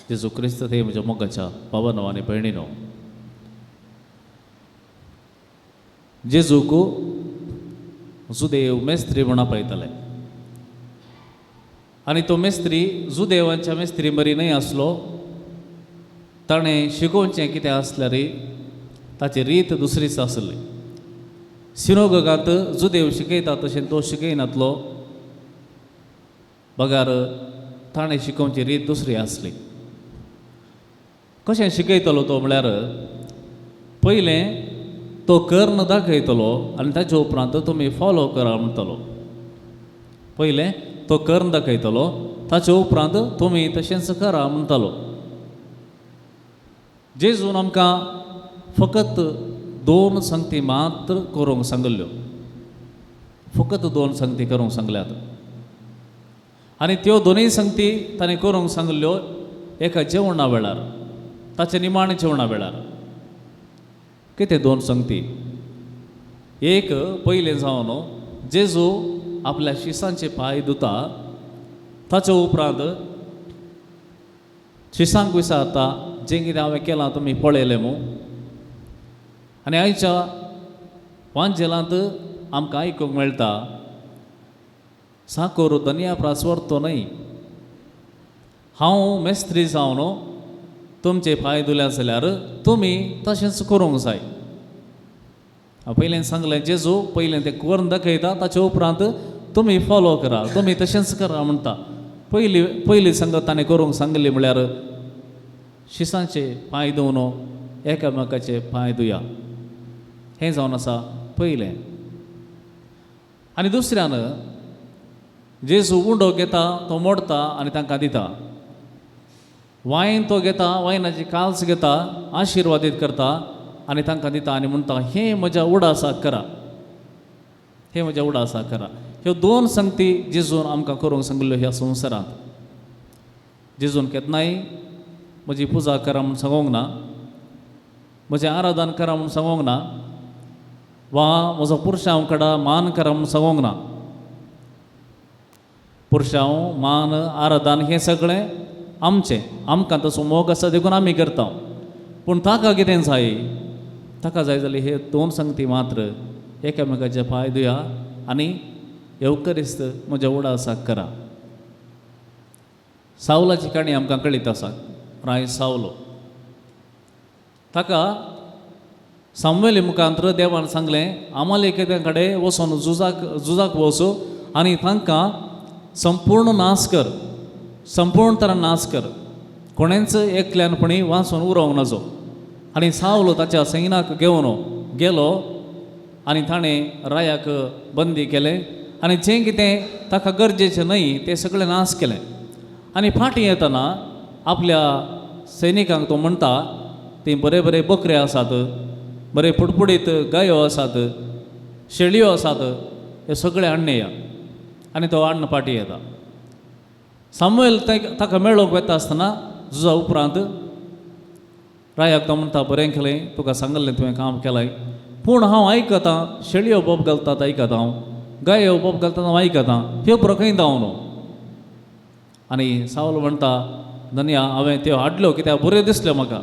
जेजू क्रिस्त ते म्हज्या मोगाच्या भावानो आनी भयणीनो, जेजूक जुदेव मेस्त्री म्हूण आपयताले आनी तो मेस्त्री जुदेवांच्या मेस्त्री बरी न्हय आसलो. ताणें शिकोवचें कितें आसल्यार ताची रीत दुसरीच आसली. सिनोगोगांत जुदेव शिकयता तशें तो शिकयनातलो, बगार ताणें शिकोवची रीत दुसरी आसली. कशें शिकयतलो तो म्हळ्यार पयलें तो कर्ण दाखयतलो आनी ताचे उपरांत तुमी फॉलो करा म्हणटलो. पयलें तो कर्ण दाखयतलो, ताचे उपरांत तुमी तशेंच करा म्हणटलो. जेजून आमकां फकत दोन संगती मात्र करूंक सांगिल्ल्यो, फकत दोन संगती करूंक सांगल्यात आनी त्यो दोनूय संगती ताणें करूंक सांगिल्ल्यो एका जेवणा वेळार, ताचे निमाणे जेवणा वेळार. कितें दोन संगती? एक पयलें जावन जेजू आपल्या शिसांचे पांय धुता, ताचे उपरांत शिसांक विचारता जें कितें हांवें केलां तुमी पळयलें मू. आनी आयच्या वांजेलांत आमकां आयकूंक मेळटा, साकोर दनया प्रास व्हरतो न्हय, हांव मेस्त्री जावन तुमचे पांय धुल्या जाल्यार तुमी तशेंच करूंक जाय. पयलें सांगलें जेजू पयलें तें करून दाखयता, ताचे उपरांत तुमी फॉलो करा, तुमी तशेंच करा म्हणटा. पयली पयली संगत ताणें करूंक सांगली म्हळ्यार शिसांचे पांय धुवन एकामेकाचे पांय धुया, हें जावन आसा पयलें. आनी दुसऱ्यान जेजू उंडो घेता, तो मोडटा आनी तांकां दिता. वायन तो घेता, वायनाची काल्स घेता, आशिर्वादीत करता आनी तांकां दिता आनी म्हणटा हें म्हज्या उडासाक करा, हें म्हज्या उडासाक करा. ह्यो दोन संगती जेजून आमकां करूंक सांगिल्ल्यो ह्या संवसारांत. जेजून केन्नाय म्हजी पुजा करा म्हूण सांगूंक ना, म्हजें आराधन करा म्हूण सांगूंक ना, वा म्हजो पुरशांव कडा मान करा म्हूण सांगूंक ना. पुरशांव मान आराधन हें सगळें आमचें, आमकां तसो मोग आसा देखून आमी करता. पूण ताका कितें जाय? ताका जाय जाल्यार हे दोन संगती मात्र, एकामेकाचे पांय धुया आनी येवकरिस्त म्हज्या उडासाक करा. सावलाची काणी आमकां कळीत आसा. राय सावलो, ताका सामुएली मुखांत्र देवान सांगलें आमालेकां कडेन वचून झुजाक वच आनी तांकां संपूर्ण नाश कर, संपूर्ण तरान नाश कर, कोणेंच एकल्यानपणी वाचून उरोवंक नजो. आनी सावलो ताच्या सैनाक घेवन गेलो आनी ताणें रायाक बंदी केलें आनी जें कितें ताका गरजेचें न्हय तें सगळें नाश केलें. आनी फाटीं येतना आपल्या सैनिकांक तो म्हणटा तीं बरे बरे बकरे आसात, बरे पुडपुडीत गायो आसात, शेळयो आसात, हे सगळे हाडून या. आनी तो हाडून फाटीं येता. सामुएल ताका मेळोवंक वता आसतना झुजा उपरांत रायाक तो म्हणटा बरें केलें, तुका सांगलें तुवें काम केलें, पूण हांव आयकतां शेळयो बोब घालतात आयकता हांव, गायो बोब घालतात हांव आयकतां, ह्यो बरो खंय धांव न्हू. आनी सावल म्हणटा धनया हांवें त्यो हाडल्यो कित्याक बऱ्यो दिसल्यो म्हाका,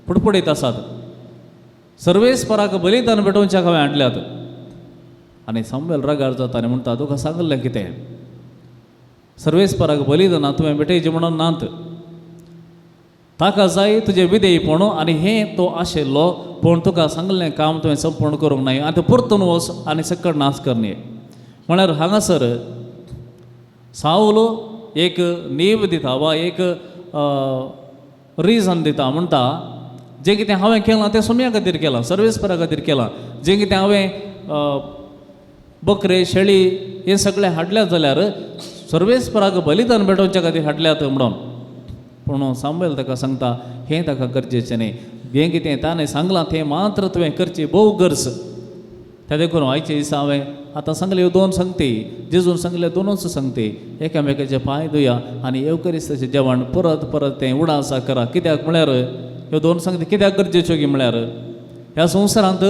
पुडपुडीत आसात, सर्वेस्पराक बलिदान भेटोवच्याक हांवें हाडल्यात. आनी सामुएल रागार जाता आनी म्हणटा तुका सांगलें कितें, सर्वेस्पराक बलिदान तुवें भेटयचें म्हणून नात, ताका जाय तुजें विधेयपण आनी हें तो आशिल्लो, पूण तुका सांगलें काम तुवें संपूर्ण करूंक नाय, आनी तें परतून वच आनी सकट नाश करनी. म्हळ्यार हांगासर सावलो एक नेम दिता वा एक रिजन दिता, म्हणटा जें कितें हांवें केलां तें सोम्या खातीर केलां, सर्वेस्परा खातीर केलां, जें कितें हांवें बकरे शेळी हें सगळें हाडल्यात जाल्यार सर्वेस्पराक बलिदान भेटोवच्या खातीर हाडल्यात म्हणून. पूण सामुएल ताका सांगता हें ताका गरजेचें न्हय, हें कितें ताणें सांगलां तें मात्र तुवें करची भोव गरज. त्या देखून आयचे दिसा हांवें आतां सांगले ह्यो दोन संगती, जेजून सांगले दोनूच संगती, एकामेकाचे पांय धुया आनी येवकरिस्ताचें जेवण परत परत तें उडासा करा. कित्याक म्हळ्यार ह्यो दोन संगती कित्याक गरजेच्यो की म्हळ्यार ह्या संवसारांत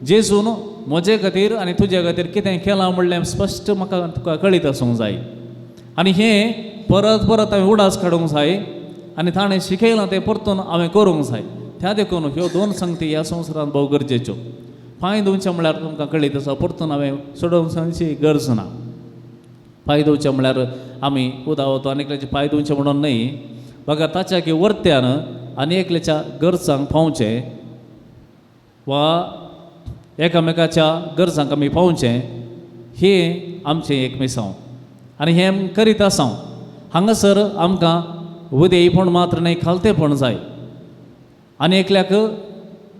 जेजून म्हजे खातीर आनी तुजे खातीर कितें केलां म्हणलें स्पश्ट म्हाका तुका कळीत आसूंक जाय आनी हें परत परत हांवें उडास काडूंक जाय. आनी ताणें शिकयलां तें परतून हांवें करूंक जाय. त्या देखून ह्यो दोन संगती ह्या संवसारांत भोव गरजेच्यो. पांय धुवचें म्हळ्यार तुमकां कळीत आसा, परतून हांवें सोडोवंक सांगची गरज ना. पांय धुवचें म्हळ्यार आमी उदक वतो आनी एकल्याचे पांय धुवचें म्हणून न्हय, बगर ताच्या की वर्त्यान आनी एकल्याच्या गरजांक पावचें वा एकामेकाच्या गरजांक आमी पावचें, हें आमचें एक मिसांव आनी हें आमी करीत आसा. हांगासर आमकां उदयपण मात्र न्हय, खालतेपण जाय. आनी एकल्याक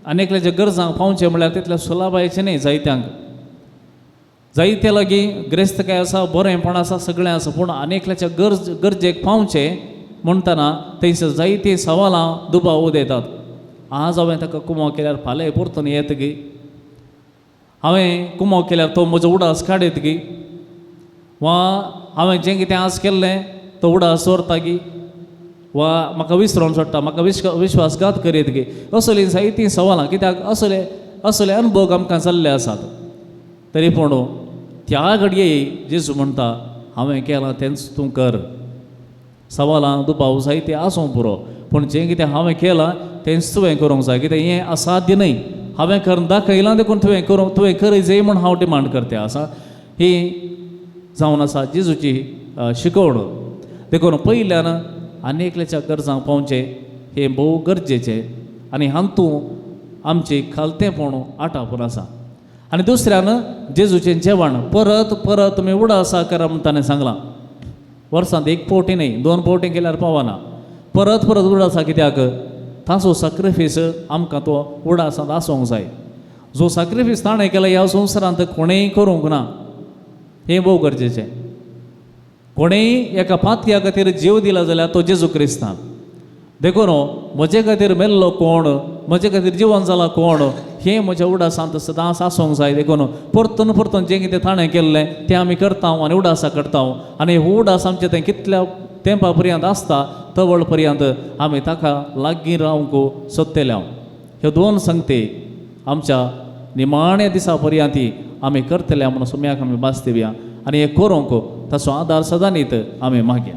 आनी एकल्याच्या गरजांक पावचें म्हळ्यार तितल्या सुलाभायचें न्हय. जायत्यांक जायते लागीं ग्रेस्तकाय आसा, बरेंपण आसा, सगळें आसा, पूण आनी एकल्याच्या गरजेक पावचें म्हणटना थंयसर जायतीं सवालां दुबाव उदयतात. आज हांवें ताका कुमो केल्यार फाल्यां परतून येत गी, हांवें कुमो केल्यार तो म्हजो उडास काडयत गी, वा हांवें जें कितें आज केल्लें तो उडास दवरता गी, वा म्हाका विसरोन सोडटा, म्हाका विश्वासघात करीत गी, असलीं जायतीं सवालां. कित्याक असले असले अनुभव आमकां जाल्ले आसात. तरी पूण त्या घडये जेजू म्हणटा हांवें केलां तेंच तूं कर. सवालां दुबाव जायते आसूं पुरो, पूण जें कितें हांवें केलां तेंच तुवें करूंक जाय. कित्याक हें असाध्य न्हय, हांवें करून दाखयलां देखून तुवें करूंक तुवें करय जाय म्हूण हांव डिमांड करता आसा. ही जावन आसा जेजूची शिकवण. देखून पयल्यान आनी एकल्याच्या गरजांक पावचें हें भोव गरजेचें आनी हातूंत आमचें खालतेंपण आटापून आसा. आनी दुसऱ्यान जेजूचें जेवण परत परत तुमी उडासा करा म्हूण ताणें सांगलां. वर्सांत एक फावटी न्हय, दोन फावटी केल्यार पावना, परत परत उडासा. कित्याक ताचो साक्रिफीस आमकां तो उडासांत आसूंक जाय. जो साक्रिफीस ताणें केला ह्या संवसारांत कोणेंय करूंक ना, हें भोव गरजेचें. कोणेंय एका पातया खातीर जीव दिला जाल्यार तो जेजू क्रिस्तान. देखून म्हजे खातीर मेल्लो कोण, म्हजे खातीर जिवन जाला कोण, हें म्हज्या उडासांत सदांच आसूंक जाय. देखून परतून परतून जें कितें ताणें केल्लें तें आमी करता आनी उडासा करता. आनी हो उडास आमचें तें कितल्या तेंपा पर्यंत आसता तवळ पर्यंत आमी ताका लागीं रावंक सोदतले. ह्यो दोन संगती आमच्या निमाण्या दिसा पर्यंत आमी करतले म्हणून सोम्याक आमी भास दिवया आनी हें करूंक ताचो आदार सदांनीत आमी मागया.